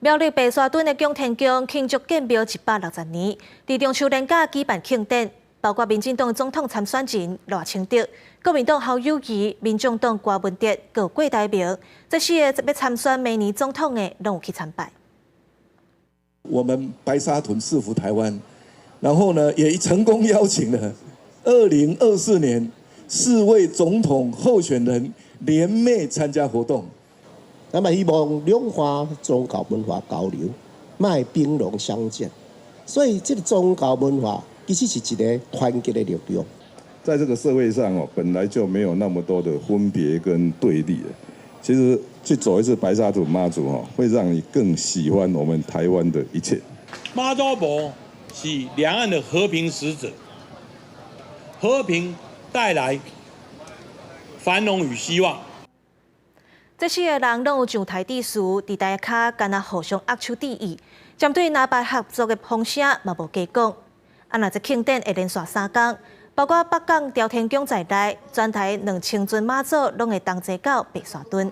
苗栗白沙屯的拱天宮慶祝建廟160年，佇中秋連假舉辦慶典，包括民進黨總統參選人賴清德、國民黨侯友宜、民眾黨柯文哲、閣郭台銘，這四個欲參選明年總統的，攏有去參拜。我們白沙屯市府台灣，然後呢，也成功邀請了2024年四位總統候選人聯袂參加活動。咱嘛希望兩岸宗教文化交流，莫兵戎相見。所以這個宗教文化其實是一個團結的力量。在這個社會上哦，本來就沒有那麼多的分別跟對立。其實去走一次白沙屯媽祖哦，會讓你更喜歡我們台灣的一切。媽祖婆是兩岸的和平使者，和平帶來繁榮與希望。這四个人攏有上台致辭，佇台跤敢若互相握手致意。針對藍白合作的風聲嘛無加講。啊，若這慶典會連續3工，包括北港朝天宮在內，全台2000尊媽祖攏會同齊到白沙屯。